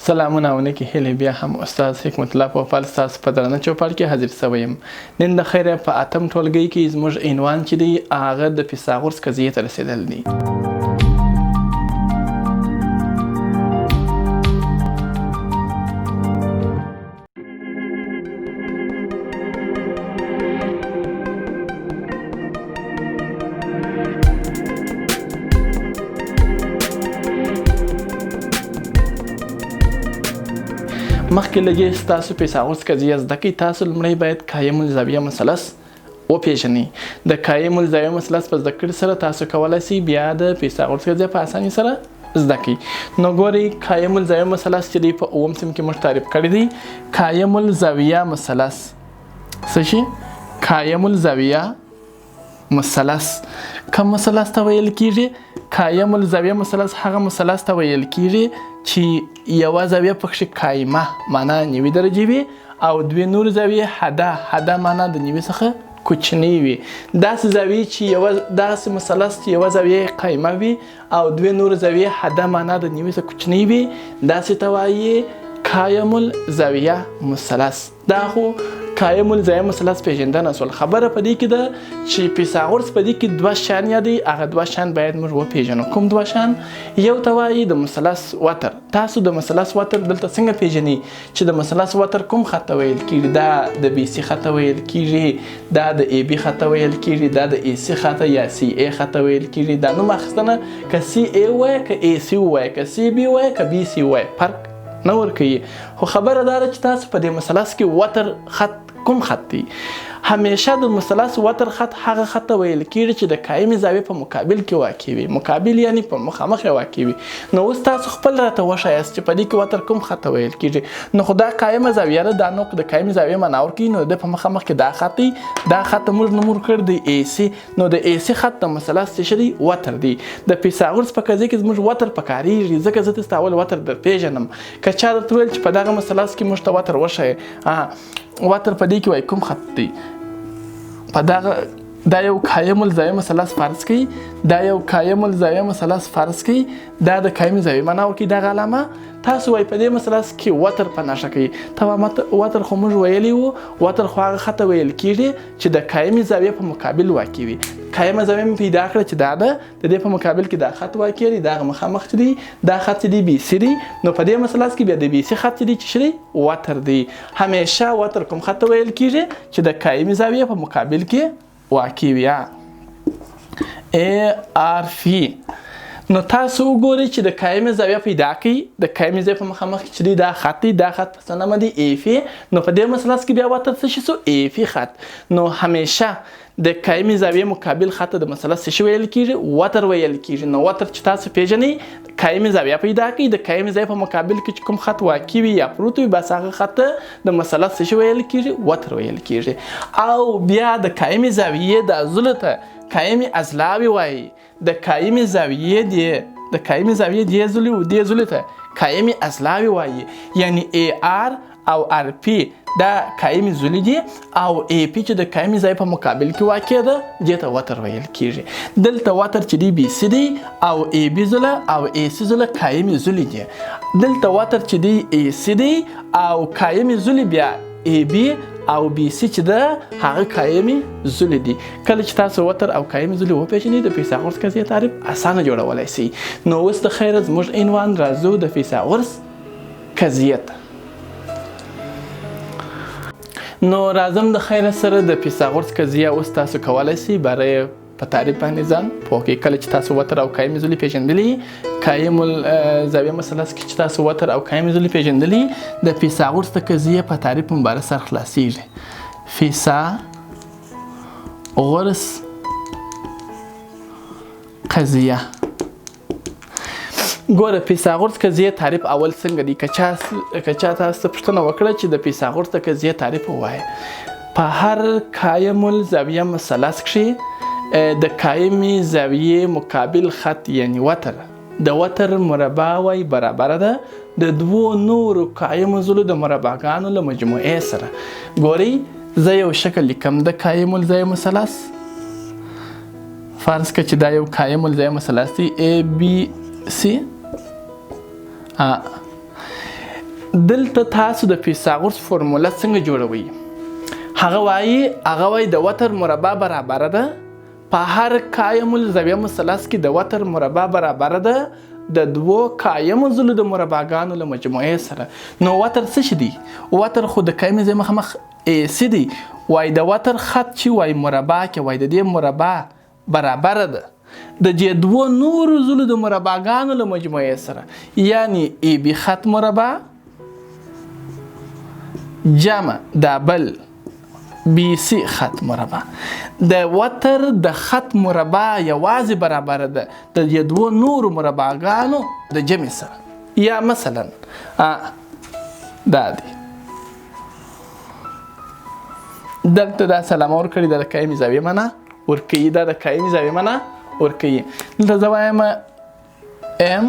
سلامونه او نیکې هیلې بیا هم استاد حکمت الله پوپل ستاسو په درنه چوپړ کې حاضر شوی یم. نن د خیره په اتم ټولګي کې زموږ عنوان چې دی هغه د فیثاغورث قضیې ته رسېدل دي. مخکې له دې چې تاسو فیثاغورث قضیه زده کړئ، تاسو لومړی باید قایم الزاویه مثلث وپیژنئ. د قایم الزاویه مثلث په زده کړې سره تاسو کولای شئ بیا د فیثاغورث قضیه په اسانۍ سره زده کړئ. نو ګورئ، قایم الزاویه مثلث چې دی په اووم سیم کې موږ تعریف کړی دی. قایم الزاویه مثلث څه شي؟ قایم الزاویه مثلث کوم مثلث ته ویل کیږي؟ قایم الزاویه مثلث هغه مثلث ته ویل کیږي چې یوه زاویه پکښې قایمه معنا 90 درجې وي او دوې نورې زاویې حده، حده معنا د 90 څخه کوچنۍ وي. داسې زاویې چې یوه داسې مثلث چې یوه زاویه یې قایمه وي او دوې نورې زاویې حده معنا د 90 څخه کوچنۍ وي، داسې ته وایي قایم الزاویه مثلث. دا خو قایم الزاویه مثلث پېژندنه سول. خبره په دې کې ده چې فیثاغورث په دې کې دوه شیان یادوي، هغه دوه شیان باید موږ وپېژنو. کوم دوه شیان؟ یو ته وایي د مثلث وتر. تاسو د مثلث وتر دلته څنګه پېژنئ چې د مثلث وتر کوم خط ته ویل کیږي؟ دا د بي سي خط ته ویل کیږي، دا د ای بي خط ته ویل کیږي، دا د ای سي خط یا سي ای خط ته ویل کیږي. دا نوم اخیستنه که سي ای ووایه، که ای سي ووایه، که سي بي ووایه، که بي سي ووایه، فرق نه ورکوي. خو خبره دا ده چې تاسو په دې مثلث کې وتر خط کوم خط دی؟ همیشه د مثلث وتر خط هغه خط ته ویل کیږي چې د قایمې زاویې په مقابل کې واقع وي. مقابل یعنی په مخامخ واقع وي. نو اوس تاسو خپل راته وښایاست چې په دې کې وتر کوم خط ته ویل کیږي. نو خو دا قایمه زاویه ده، دا نو د قایمې زاویې معنا ورکوي. نو د په مخامخ کې دا خط دی، دا خط ته موږ نوم ورکړ دی ای سي. نو د ای سي خط د مثلث څه شی دی؟ وتر دی. د فیثاغورث په قضیه کې زموږ وتر پکارېږي، ځکه زه تاسو ته اول وتر در پېژنم. که چا درته ویل چې په دغه مثلث کې موږ ته وتر وښیې، وتر په دې کې وایي کوم خط دی؟ په دغه دا یو قایم الزاویه مثلث فرض کړئ، دا یو قایم الزاویه مثلث فرض کړئ، دا د قایمې زاویې معنا ورکوي دغه علامه. تاسو وایي په دې مثلث کې وتر په نښه کوي. ته وتر خو موږ ویلی وو، وتر خو هغه خط ته ویل کیږي چې د قایمې زاویې په مقابل واقع وي. قایمه زاویه مې پیدا کړه چې دا ده، د دې په مقابل کې دا خط واقع دی، دا مخامخ چې دی دا خط چې دی بي سي دی. نو په دې مثلث کې بیا د بي سي خط چې دی چې دی وتر دی. همیشه وتر کوم خط ته ویل کیږي چې د قایمې زاویې په مقابل کې واقع وي، ای آر فی. نو تاسو وګورئ چې د قایمې زاویه پیدا کړئ، د قایمې زاویې په مخامخ کې چې دی دا خط دی، دا خط په څه نامه دی؟ ای فی. نو په دې مثلث کې بیا وتر څه شي سو؟ ای فی خط. نو همیشه د قایمې زاویې مقابل خط ته د مثلث څه شي ویل کیږي؟ وتر ویل کیږي. نو وتر چې تاسو پېژنئ، قایمې زاویه پیدا کړئ، د قایمې زاویې په مقابل کې چې کوم خط واقع وي یا پروت وي، بس هغه خط ته د مثلث څه شي ویل کیږي؟ وتر ویل کیږي. او بیا د قایمې زاویې د عضلو ته قایمې اضلاعوې وایي. د قایمې زاویې دې، د قایمې زاویې دې ضلع او دې ضلع ته قایمې اضلاعوې وایي. یعنی ای آر او آر پی دا قایمې ضلع دي، او ای پی چې د قایمې زاویې په مقابل کې واقع ده دې ته وتر ویل کیږي. دلته وتر چې دی بي سي دی، او ای بي ضلع او ای سي ضلع قایمې ضلع دي. دلته وتر چې دی ای سي دی، او قایمې ضلع بیا ای بي او بي سي چې ده هغه قایمې ضلع دي. کله چې تاسو وتر او قایمې ضلع وپېژنئ، د فیثاغورث قضیې تعریف اسانه جوړولی شئ. نو اوس د خیره زموږ عنوان راځو د فیثاغورث قضیې ته. نو راځم د خیره سره د فیثاغورث قضیه اوس تاسو کولی شئ باره په تعریف باندې ځان پوه کړئ. کله چې تاسو وتر او قایمې ضلع پېژندلي، قایم الزاویه مثلث کې چې تاسو وتر او قایمې ضلع پېژندلي، د فیثاغورث د قضیې په تعریف مباره سر خلاصیږي. فیثاغورث قضیه. ګوره، فیثاغورث قضیې تعریف اول څنګه دی؟ که چا تاسو ته پوښتنه وکړه چې د فیثاغورث د قضیې تعریف ووایه، په هر قایم الزاویه مثلث کښې د قایمې زاویې مقابل خط یعنی وتر، د وتر مربع وای برابره ده د دوو نورو قایمو ضلعو د مربعګانو له مجموعې سره. ګورئ، زه یو شکل لیکم د قایم الزاویه مثلث. فرض کړه چې دا یو قایم الزاویه مثلث دی، ای بي سي. دلته تاسو د فیثاغورث فورموله څنګه جوړوئ؟ هغه وایي، هغه وایي د وتر مربع برابره ده په هر قایم الزاویه مثلث کې د وتر مربع برابره ده د دوو قایمو ضلعو د مربعګانو له مجموعې سره. نو وتر څه شي دی؟ وتر خو د قایمې زاویې مخامخ ای سي دی. وایي د وتر خط چې وایي مربع کې، وایي د دې مربع برابره ده د دې دوو نورو ضلعو د مربعګانو له مجموعې سره، یعنی ای بي خط مربع جمع دا بل بي سي خط مربع. د وتر د خط مربع یوازې برابره ده د دې دوو نورو مربعګانو د جمع سره. یا مثلا دا دی، دلته دا سلامه ورکړي، دا د قایمې زاویې معنا ورکوي، دا د قایمې زاویې معنا ورکوي. دلته زه وایم ام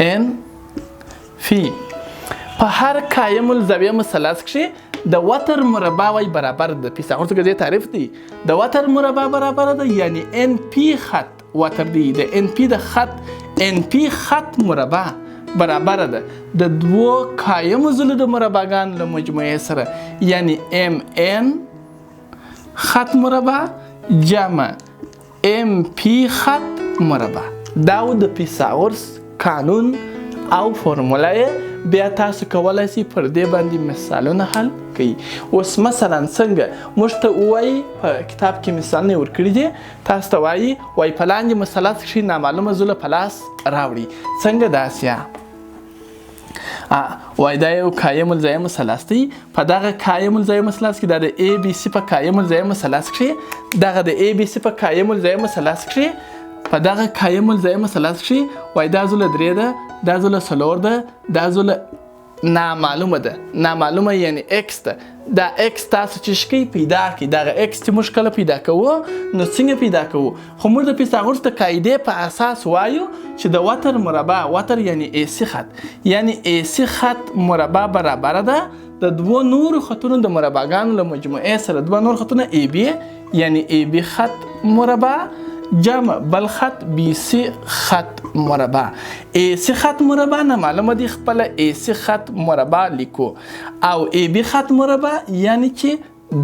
ان فی په هر قایم الزاویه مثلث کښې د وتر مربع وای برابر ده. فیثاغورث قضیې تعریف دی، د وتر مربع برابر ده، یعنی ان پی خط وتر دی، د ان پی د خط ان پی خط مربع برابر ده د دوو قایمو ضلعو د مربعګانو له مجموعې سره، یعنی ام ان خط مربع جمع ام پی خط مربع. دا و د فیثاغورث قانون او فورموله یې. بیا تاسو کولی شئ پر دې باندې مثالونه حل کړئ. اوس مثلا څنګه موږ ته ووایي، په کتاب کې مثالونه یې ورکړي دي، تاسو ته وایي، وایي په لاندې مثلث کښې نامعلومه ضلع په لاس راوړي. څنګه داسې؟ وایي دا یو قایم الزاویه مثلث دی. په دغه قایم الزاویه مثلث کې دا د ای بي سي په قایم الزاویه مثلث کښې، دغه د ای بي سي په قایم الزاویه مثلث کښې، په دغه قایم الزاویه مثلث کښې وایي دا ضلع درې ده، دا ضلع څلور ده، دا ضلع نامعلومه ده. نامعلومه یعنی ایکس ده. دا ایکس تاسو چې شکئ پیدا کړئ. دغه ایکس چې موږ کله پیدا کوو نو څنګه پیدا کوو؟ خو موږ د فیثاغورث د قاعدې په اساس وایو چې د وتر مربع، وتر یعنی ای سي خط، یعنی ای سي خط مربع برابره ده د دوو نورو خطونو د مربعګانو له مجموعې سره. دوه نور خطونه ای بي، یعنی ای بي خط مربع جمع بل خط بي سي خط مربع. ای سي خط مربع نامعلومه دی، خپله ای سي خط مربع لیکو، او ای بي خط مربع یعنی چې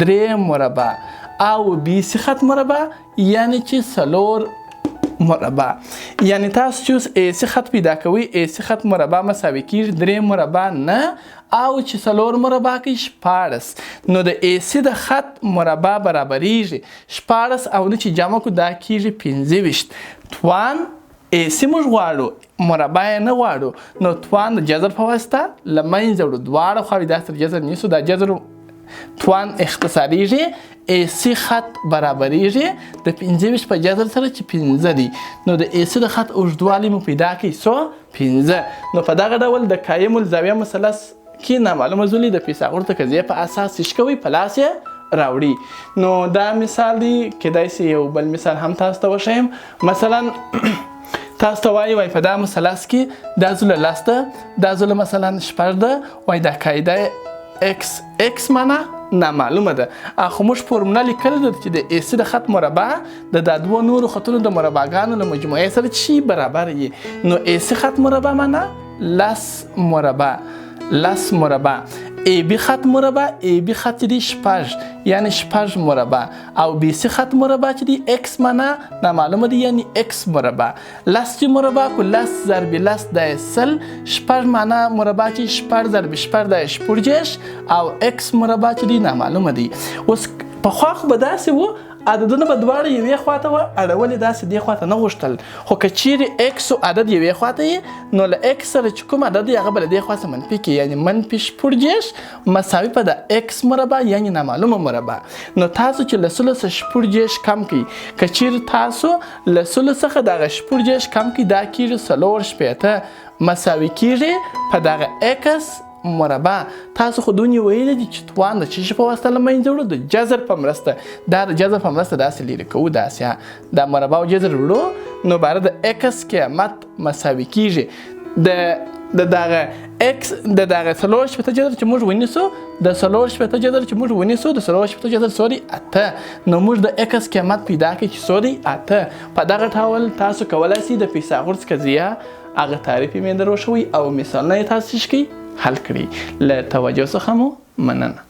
درې مربع، او بي سي خط مربع یعنی چې څلور مربع. یعنی تاسو چې اوس ای سي خط پیدا کوئ، ای سي خط مربع مساوي کیږي درې مربع نه، او چې څلور مربع کوي 16. نو د ای سي د خط مربع برابریږي 16 او نه چې جمع کړو دا کیږي 25. توان ای سي موږ غواړو، مربع یې نه غواړو، نو توان د جذر په واسطه له منځه وړو. دواړه خواوې داسې تر جذر نیسو، دا جذر توان اختصاریږي، ای سي خط برابریږي د 25 په جذر سره چې 5 دی. نو د ای سي د خط اوږدوالی مو پیدا کړئ څو؟ 5. نو په دغه ډول د قایم الزاویه مثلث کې نامعلومه ضلع د فیثاغورث د قضیې په اساس څه کوي؟ په لاس یې راوړي. نو دا مثال دی، کیدای شي یو بل مثال هم تاسو ته وښیم. مثلا تاسو ته وایي، وایي په دا مثلث کې دا ضلع لس ده، دا ضلع مثلا شپږ ده، وایي دا قاعده ایکس، ایکس معنا نامعلومه ده. خو موږ فورموله لیکلې ده چې د ای سي د خط مربع د دا دوو نورو خطونو د مربعګانو له مجموعې سره چې برابر وي. نو ای سي خط مربع معنا لس مربع، لس مربع، ای بي خط مربع، ای بي خط چې دی شپږ، یعنی شپږ مربع، او بي سي خط مربع چې دی ایکس معنا نامعلومه دی، یعنی ایکس مربع. لس چې مربع کو، لس ضرب لس دا یې سل، شپږ معنا مربع چې شپږ ضرب شپږ دا یې شپږدېرش، او ایکس مربع چې دی نامعلومه دی. اوس پخوا خو به داسې وو، عددونه به دواړه یوې خواته وه اړولې، داسې دې خواته نه غوښتل. خو که چیرې ایکس عدد یوې خواته یې، نو له ایکس سره چې کوم عدد یې هغه به له دې خوا څخه منفي کړي، یعنی منفي شپږدېرش مساوي په د ایکس مربع، یعنی نامعلومه مربع. نو تاسو چې له سلو څخه شپږدېرش کم کړئ، که چیرې تاسو له سلو څخه دغه شپږدېرش کم کړئ، دا کېږي 64 مساوي کېږي په دغه ایکس مربع. تاسو خو دونې ویلي دي چې توان د څه شي په واسطه له منځه وړو؟ د جذر په مرسته. دا د جذر په مرسته داسې لیرې کوو، داسې دا مربع او جذر وړو، نو باره د ایکس قیمت مساوي کېږي د دغه ایکس، د دغه 64 جذر چې موږ ونیسو، د 64 جذر چې موږ ونیسو، د 64 جذر څو دی؟ 8. نو موږ د ایکس قیمت پیدا کړو چې څو دی؟ 8. په دغه ډول تاسو کولی شئ د فیثاغورث قضیه هغه تعریف مې در وښوئ او مثالونه یې تاسو چې حل کړئ. له توجه څخه مو مننه.